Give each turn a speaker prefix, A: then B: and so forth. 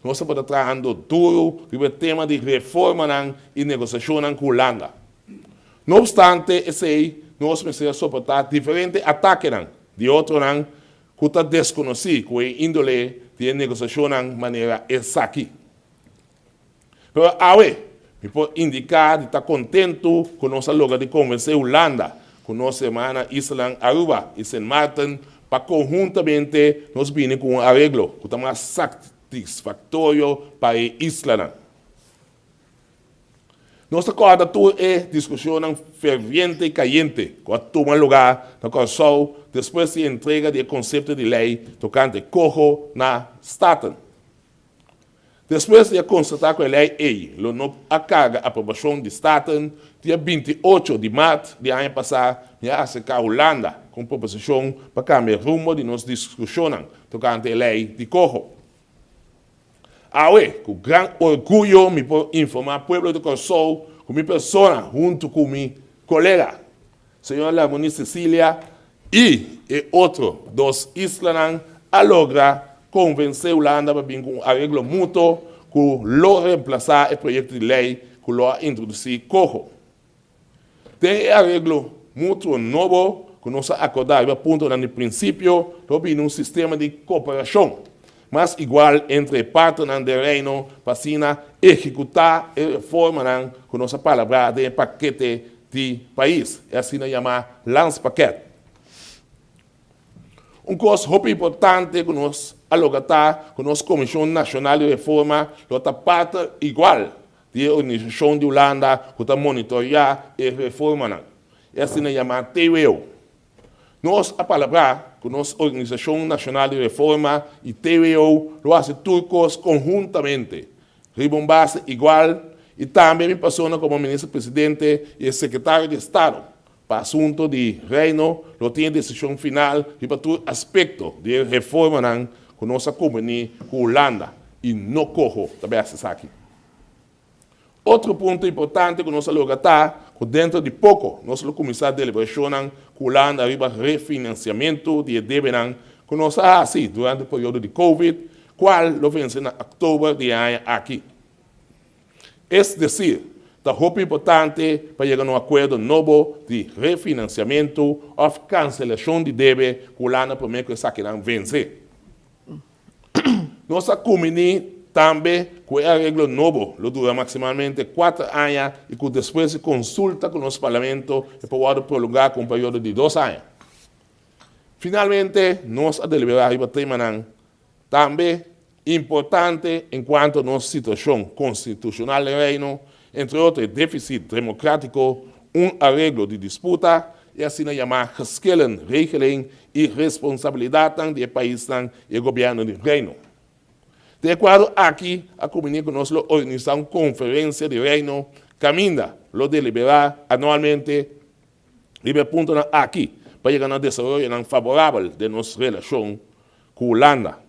A: nos tabata trahando duru riba e tema di reformanan i negosiashonnan ku Hulanda. No opstante esei, nos mester a soportá diferente atakenan di otronan ku ta deskonosí ku e índole di e negosiashonnan manera esaki. Pero awe, mi por indiká di ta kontentu ku nos a logra di konvensé Hulanda ku nos hermana islanan Aruba i Sint Maarten pa konhuntamente nos bini ku un areglo ku ta mas satisfaktorio pa e islanan. Nos ta kòrda tur e diskushonnan ferviente i kayente ku a tuma lugá na Kòrsou despues di e entrega di e konsepto di lei tokante koho na Staten. Despues di a konstatá ku e lei ei lo no a karga aprobashon di Staten, dia 28 di mart di aña pasá mi a aserká Hulanda ku un proposishon pa kambia rumbo di nos diskushonnan tokante e lei di koho. Awe, ku gran orguyo mi por informá pueblo di Kòrsou ku mi persona huntu ku mi kolega, señor Larmonie Cecilia i e otro dos islanan a logra konvensé Hulanda pa bin ku un areglo mutuo ku lo remplasá e proyekto di lei ku lo a introdusí koho. Den e areglo mutuo nobo ku nos a akordá riba puntonan di prinsipio, lo bini un sistema di koperashon mas igual entre e partnernan den Reino pa asina ehekutá e reformanan ku nos a palabrá den e pakete di pais, e asina yamá Landspakket. Un kos hopi importante ku nos a logra ta ku nos Komishon Nashonal di Reforma lo ta partner igual di e organisashon di Hulanda ku ta monitoreá e reformanan, e asina yamá TWO. Nos a palabrá ku nos Organisashon Nashonal di Reforma i TWO lo hasi tur kos konhuntamente, riba un base igual i tambe mi persona komo Minister Presidente i e Sekretario di Estado pa Asunto di Reino lo tin e desishon final riba tur aspekto di e reformanan ku nos a kumbení ku Hulanda i no koho ta bai hasi esaki. Otro punto importante ku nos a logra ta ku dentro di poko nos lo kuminsá deliberashonnan ku Hulanda riba refinansiamentu di e debenan ku nos a hasi durante e periodo di Covid, kual lo vense na òktober di e aña aki. Es desir, ta hopi importante pa yega na un akuerdo nobo di refinansiamentu òf kanselashon di debe ku Hulanda promé ku esakinan vense. Nos a kuminí tambe ku e areglo nobo lo dura maksimalmente kuater aña i ku despues di konsulta ku nos Parlamento e por wòrdu prolongá ku un periodo di dos aña. Finalmente nos a deliberá riba temanan tambe importante enkuanto nos situashon konstitushonal den Reino, entre otro e défisit demokrátiko, un areglo di disputa, e asina yamá geschillenregeling i responsabilidatnan di e paisnan i e gobièrnu di Reino. Den e kuadro aki a kumbiní ku nos lo organisá un konferensia di Reino kaminda lo deliberá anualmente riba e puntonan aki pa yega na desaroyonan faborabel den nos relashon ku Hulanda.